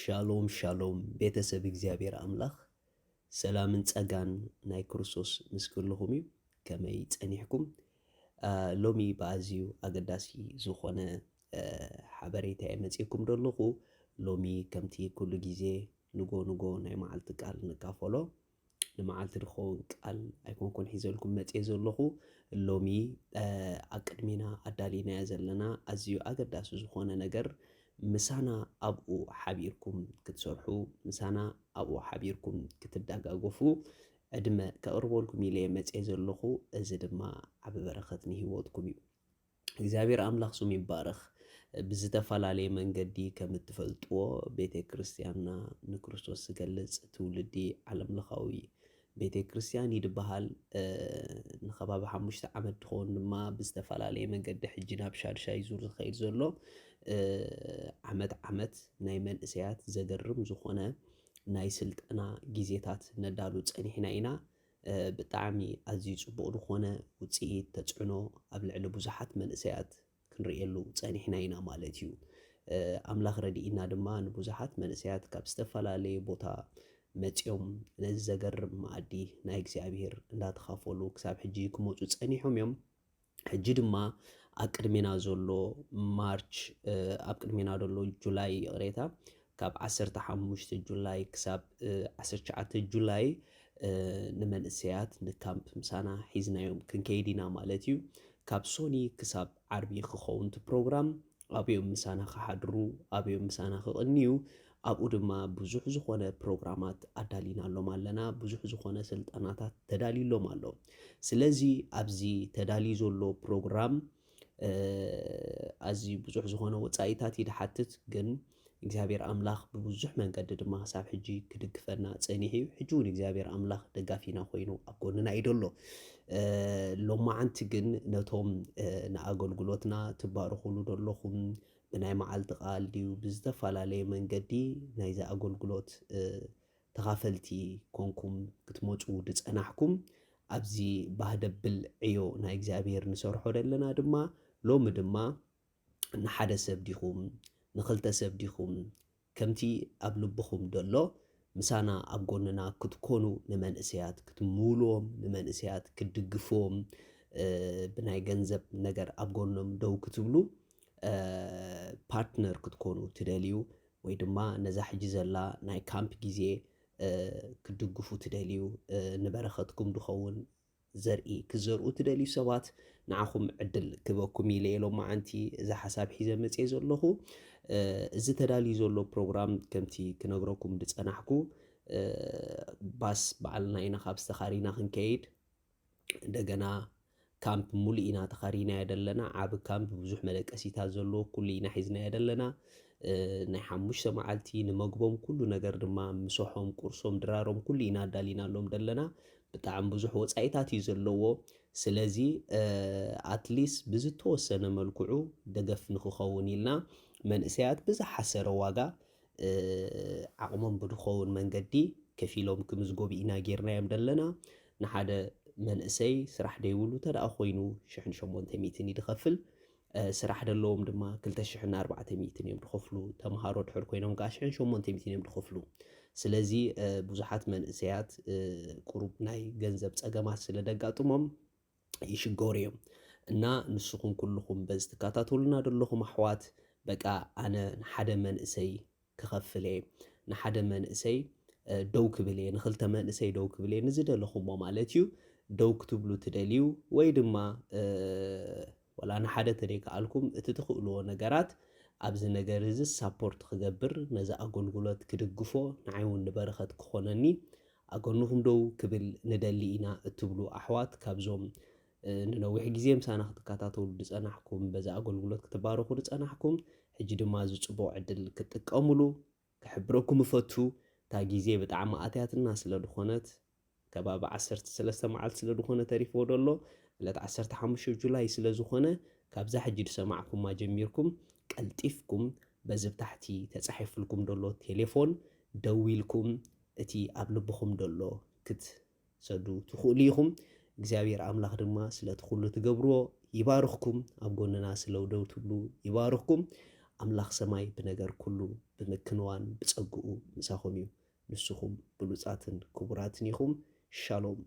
ሻሎም ሻሎም ቤተሰብ እግዚኣብሔር ኣምላኽ ሰላምን ጸጋን ናይ ክርስቶስ ምስ ኩልኹም እዩ። ከመይ ጸኒሕኩም? ሎሚ ብኣዝዩ ኣገዳሲ ዝኾነ ሓበሬታ እየ መጺእኩም ዘለኹ። ሎሚ ከምቲ ኩሉ ግዜ ንጎ ንጎ ናይ መዓልቲ ቃል ንካፈሎ። ንመዓልቲ ዝኸውን ቃል ኣይኮንኩን ሒዘልኩም መጽየ ዘለኹ። ሎሚ ኣብ ቅድሜና ኣዳሊናዮ ዘለና ኣዝዩ ኣገዳሲ ዝኾነ ነገር ምሳና ኣብኡ ሓቢርኩም ክትሰርሑ፣ ምሳና ኣብኡ ሓቢርኩም ክትደጋገፉ ዕድመ ከቕርበልኩም ኢለ እየ መጽየ ዘለኹ። እዚ ድማ ዓቢ በረኸት ንህይወትኩም እዩ። እግዚኣብሔር ኣምላኽ ስሙ ይባረኽ። ብዝተፈላለየ መንገዲ ከም እትፈልጥዎ ቤተ ክርስቲያንና ንክርስቶስ ዝገልጽ ትውልዲ ዓለምለኻዊ ቤተ ክርስቲያን ይድበሃል። ንከባቢ ሓሙሽተ ዓመት ድኸውን ድማ ብዝተፈላለየ መንገዲ ሕጂ ናብ ሻድሻይ ዙር ዝኸይድ ዘሎ ዓመት ዓመት ናይ መንእሰያት ዘገርም ዝኾነ ናይ ስልጠና ግዜታት ነዳሉ ጸኒሕና ኢና። ብጣዕሚ ኣዝዩ ጽቡቕ ዝኾነ ውጽኢት ተጽዕኖ ኣብ ልዕሊ ብዙሓት መንእሰያት ክንርእየሉ ጸኒሕና ኢና ማለት እዩ። ኣምላኽ ረድኢና ድማ ንብዙሓት መንእሰያት ካብ ዝተፈላለየ ቦታ መጺኦም ነዚ ዘገርም መኣዲ ናይ እግዚኣብሔር እንዳተኻፈሉ ክሳብ ሕጂ ክመጹ ጸኒሖም እዮም። ሕጂ ድማ ኣብ ቅድሜና ዘሎ ማርች ኣብ ቅድሜና ዘሎ ጁላይ ይቕሬታ ካብ ዓሰርተ ሓሙሽተ ጁላይ ክሳብ ዓሰርተ ትሽዓተ ጁላይ ንመንእሰያት ንካምፕ ምሳና ሒዝናዮም ክንከይድ ኢና ማለት እዩ። ካብ ሶኒ ክሳብ ዓርቢ ክኸውን እቲ ፕሮግራም ኣብዮም ምሳና ክሓድሩ ኣብዮም ምሳና ክቕንዩ ኣብኡ ድማ ብዙሕ ዝኾነ ፕሮግራማት ኣዳሊናሎም ኣለና። ብዙሕ ዝኾነ ስልጠናታት ተዳልዩሎም ኣሎ። ስለዚ ኣብዚ ተዳልዩ ዘሎ ፕሮግራም ኣዝዩ ብዙሕ ዝኾነ ወጻኢታት እዩ ድሓትት፣ ግን እግዚኣብሔር ኣምላኽ ብብዙሕ መንገዲ ድማ ክሳብ ሕጂ ክድግፈና ጸኒሑ እዩ። ሕጂ እውን እግዚኣብሔር ኣምላኽ ደጋፊና ኮይኑ ኣብ ጎንና እዩ ደሎ። ሎማዓንቲ ግን ነቶም ንኣገልግሎትና ትባርኹሉ ደለኹም ብናይ መዓልቲ ቃል ድዩ ብዝተፈላለየ መንገዲ ናይዚ ኣገልግሎት ተኻፈልቲ ኮንኩም ክትመፁ ድፀናሕኩም ኣብዚ ባህደብል ዕዮ ናይ እግዚኣብሔር ንሰርሖ ደለና ድማ ሎሚ ድማ ንሓደ ሰብ ዲኹም ንኽልተ ሰብ ዲኹም ከምቲ ኣብ ልብኹም ደሎ ምሳና ኣብ ጎንና ክትኮኑ ንመንእሰያት ክትምውልዎም ንመንእሰያት ክትድግፍዎም ብናይ ገንዘብ ነገር ኣብ ጎኖም ደው ክትብሉ ፓርትነር ክትኮኑ ትደልዩ ወይ ድማ ነዛ ሕጂ ዘላ ናይ ካምፕ ግዜ ክትድግፉ ትደልዩ ንበረኸትኩም ድኸውን ዘርኢ ክዘርኡ ትደልዩ ሰባት ንዓኹም ዕድል ክበኩም ኢለ ሎማዓንቲ እዚ ሓሳብ ሒዘ መፅየ ዘለኹ። እዚ ተዳልዩ ዘሎ ፕሮግራም ከምቲ ክነግረኩም ዝፀናሕኩ ባስ በዓልና ኢና ካብ ዝተኻሪና ክንከይድ እንደገና ካምፕ ሙሉእ ኢና ተኻሪናዮ ዘለና። ዓቢ ካምፕ ብዙሕ መደቀሲታት ዘለዎ ኩሉ ኢና ሒዝናዮ ዘለና። ናይ ሓሙሽተ መዓልቲ ንመግቦም ኩሉ ነገር ድማ ምሶሖም፣ ቁርሶም፣ ድራሮም ኩሉ ኢና ኣዳሊናሎም ዘለና። ብጣዕሚ ብዙሕ ወጻኢታት እዩ ዘለዎ። ስለዚ ኣትሊስት ብዝተወሰነ መልክዑ ደገፍ ንክኸውን ኢልና መንእሰያት ብዝሓሰረ ዋጋ ዓቕሞም ብድኸውን መንገዲ ከፊሎም ክምዝገቡ ኢና ጌርናዮም ዘለና። ንሓደ መንእሰይ ስራሕ ደይብሉ ተደኣ ኮይኑ ሽሕን ሸሞንተ ሚእትን እዩ ድኸፍል። ስራሕ ደለዎም ድማ ክልተ ሽሕን ኣርባዕተ ሚእትን እዮም ድኸፍሉ። ተምሃሮ ድሕር ኮይኖም ከዓ ሽሕን ሸሞንተ ሚእትን እዮም ድኸፍሉ። ስለዚ ብዙሓት መንእሰያት ቁሩብ ናይ ገንዘብ ጸገማት ስለ ደጋጥሞም ይሽገሩ እዮም። እና ንስኹም ኩልኹም በዚ ትከታተሉና ዘለኹም ኣሕዋት በቃ ኣነ ንሓደ መንእሰይ ክኸፍል እየ ንሓደ መንእሰይ ደው ክብል እየ ንክልተ መንእሰይ ደው ክብል እየ ንዝደለኹሞ ማለት እዩ ደው ክትብሉ ትደልዩ ወይ ድማ ወላ ንሓደ ተደይከኣልኩም እቲ ትኽእልዎ ነገራት ኣብዚ ነገር እዚ ሳፖርት ክገብር ነዚ ኣገልግሎት ክድግፎ ንዓይ እውን ንበረኸት ክኾነኒ ኣገንኹም ደው ክብል ንደሊ ኢና እትብሉ ኣሕዋት ካብዞም ንነዊሕ ግዜ ምሳና ክትከታተሉ ዝጸናሕኩም በዚ ኣገልግሎት ክትባረኹ ዝጸናሕኩም ሕጂ ድማ እዚ ጽቡቕ ዕድል ክትጥቀምሉ ክሕብረኩም እፈቱ። እታ ግዜ ብጣዕሚ ኣትያትና ስለ ዝኾነት ከባቢ ዓሰርተ ሰለስተ መዓልቲ ስለ ዝኾነ ተሪፍዎ ደሎ ዕለት ዓሰርተ ሓሙሽተ ጁላይ ስለ ዝኾነ ካብዛ ሕጂ ዝሰማዕኩማ ጀሚርኩም ቀልጢፍኩም በዚ ብታሕቲ ተጻሒፍልኩም ደሎ ቴሌፎን ደዊልኩም እቲ ኣብ ልብኹም ደሎ ክት ሰዱ ትኽእሉ ኢኹም እግዚኣብሔር ኣምላኽ ድማ ስለቲ ኩሉ ትገብርዎ ይባርኽኩም ኣብ ጎንና ስለው ደው ትብሉ ይባርኽኩም ኣምላኽ ሰማይ ብነገር ኩሉ ብምክንዋን ብጸግኡ ምሳኹም እዩ። ንስኹም ብሉጻትን ክቡራትን ኢኹም። ሻሎም።